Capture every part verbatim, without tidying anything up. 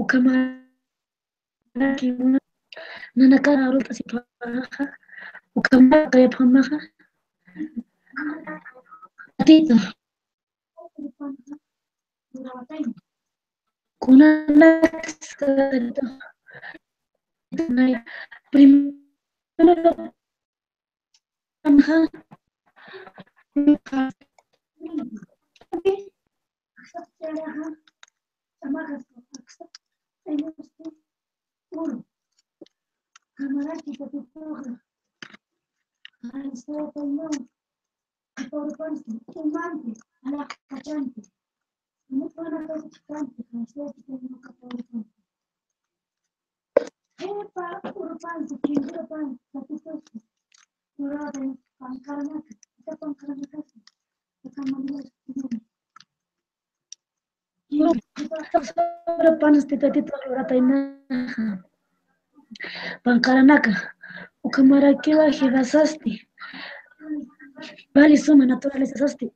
Ukhamaraki nanakar arut'asipaxa, ukhamaraki qayapxamaxa. Tatita. Kunanaksa, primero, Pansti tatitux lurataynaxa. Panqaranaka, ukhamarakiwa jiwasasti. Vale suma naturalezasasti.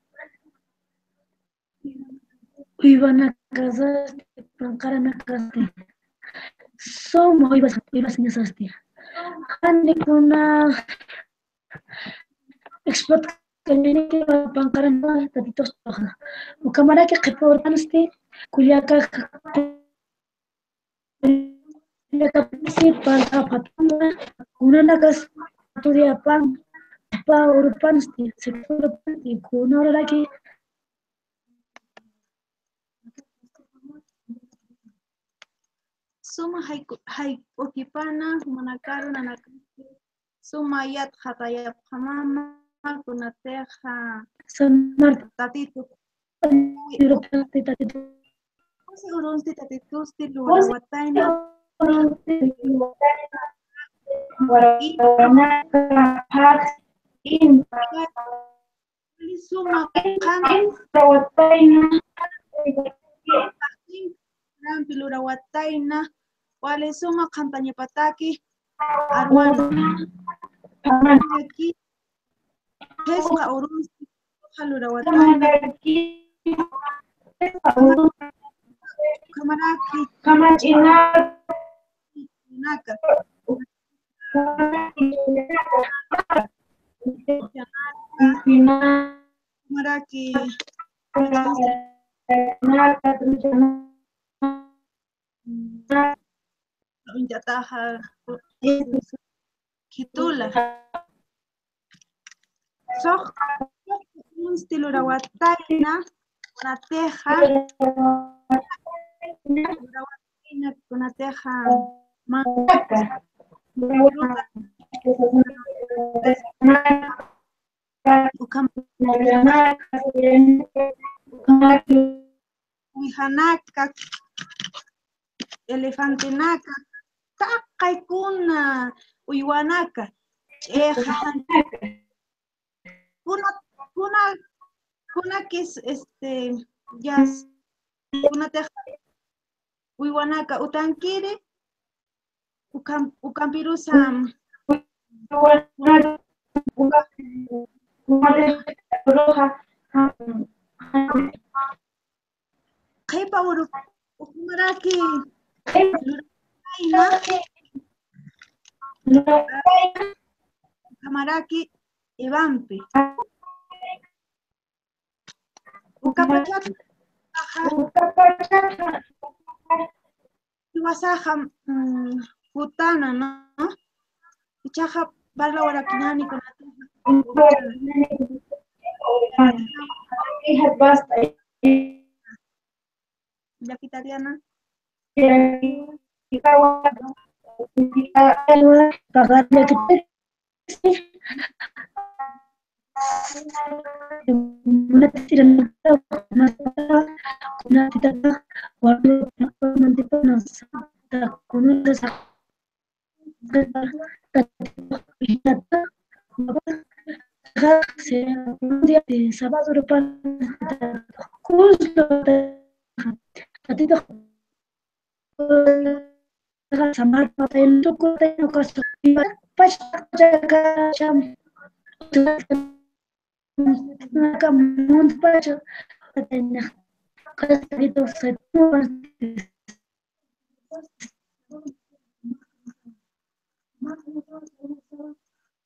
Uywanakasasti, panqaranakasti. Suma uywas-, uywasiñasasti. Janikuna expert kañaniki panqaranaka tatituxa. Ukhamaraki qhipa urpansti, kullaka Kunanakas estudiapan, qhipa urpansti, sector urpansti, kuna uraraki. Suma jayku-, jayp'ukipana, jumanakaru nanakasti, suma yatxatayapxamama, kunatixa San Marta. Tatitu. Tatitu. Kusi urunsti tatitusti lurawatayna. Kusi urunsti lurawatayna. Waranaka, phax, in. Wali suma qhan. Lurawatayna. Rampi lurawatayna. Wali suma qhantañapataki. Arwana. Qhisqa urunsti lurawatayna. Ukhamaraki. Kamach'inaka. Ukhamaraki. Uñt'ataxa khitula. Sox, sox urunsti lurawatayna, kunatixa, lurawatayna, kunatixa, ma-, ukham-, uwijanaka, elefantenaka, taqaykuna uywanaka, ch'ixa, kuna, kuna, kunakis, este, yas, kunatix uywanaka utankiri, ukam-, ukampirusa, qhipa uru-, ukhamaraki, lurayna, ukhamaraki, Ivampi. Ukapachata, jiwasaxa, mm, jutana, ¿no? Ichaxa parlawarakiñäni kunatixa. Llakitariana. Sábado,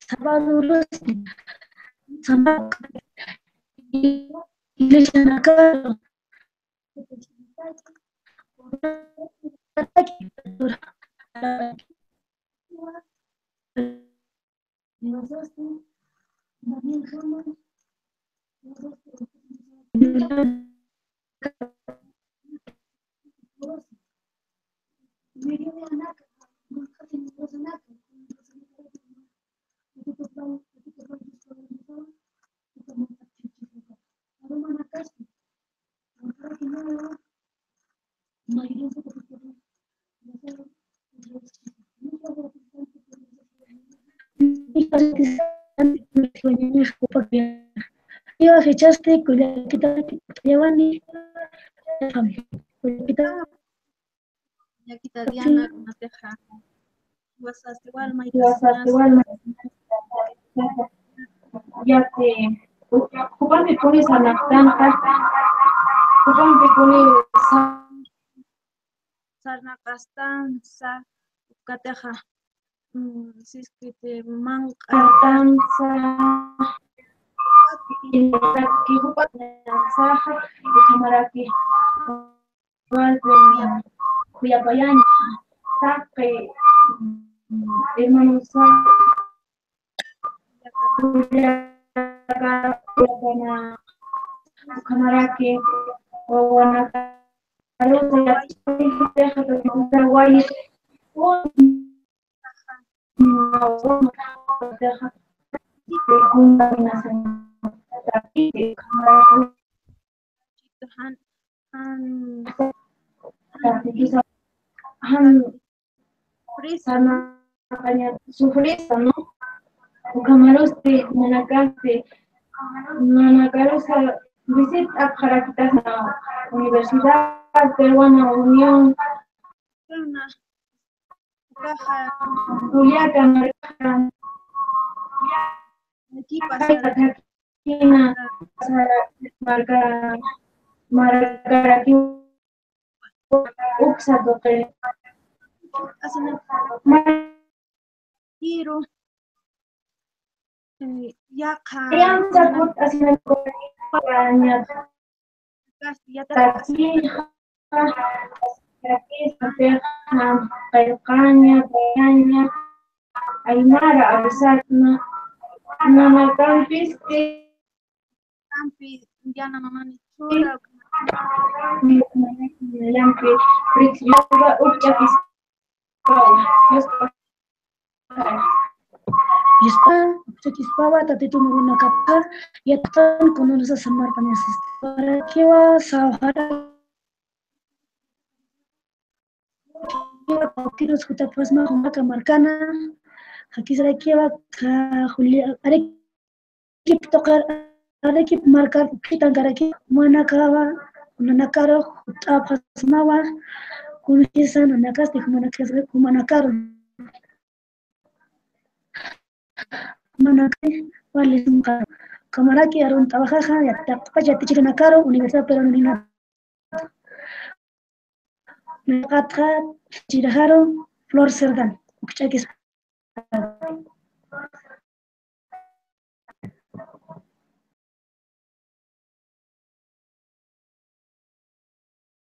Sábado, sábado, iglesia, Iwa fichasti kullakita tayawani. Kullakita. Kullakita Diana, kunatixa. Wasasti walma, wasasti walma. Yati, jupampi puni sarnaqtanxa, jupampi puni sa-, sarnaqastansa, ukatixa, mm, siskiti manq'atansa, jupampi saxa, ukhamaraki. Walpin khuyapayaña, taqi, mm, hermanosa, khuyapayaña, ukhamaraki, wawanakarusa, Jan, jan, jan, sufrisa, ¿no? Ukhamarusti nanakasti, nanakarusa visit apxarakitasa Universidad Peruana Unión. Juliaca markaxa. Marka, markaraki uksa tuqi. Kiru. Eh, yaqha. Alianza kut asina. Takixa, takixa, qillqaña, payaña, aymara avisatna, nanakampisti. Kampi, Diana mamani chura. Yampi, Fritz, yoga, ukchakis. Yuspa, ukchakispawa, Tatitun runakapa, yatpan, kunansa samarpañasista. Rakiwa, sawjara. Kawkirus jutapasma, Juliaca markana, jakisrakiwa, ka, Julia, Arequipa tuqir, Arequipa markar, khitankaraki, manakawa, nanakaru, jutapasmawa, kunjisa, nanakasti, manakasqa, manakaru. Manakay, wali sunqa. Ukhamaraki arun trabajaxa, yataqpach yatichirinakaru, Universidad Peruana Unión. Naqatxa, chirajaru, Flor Cerdán, ukch'akis.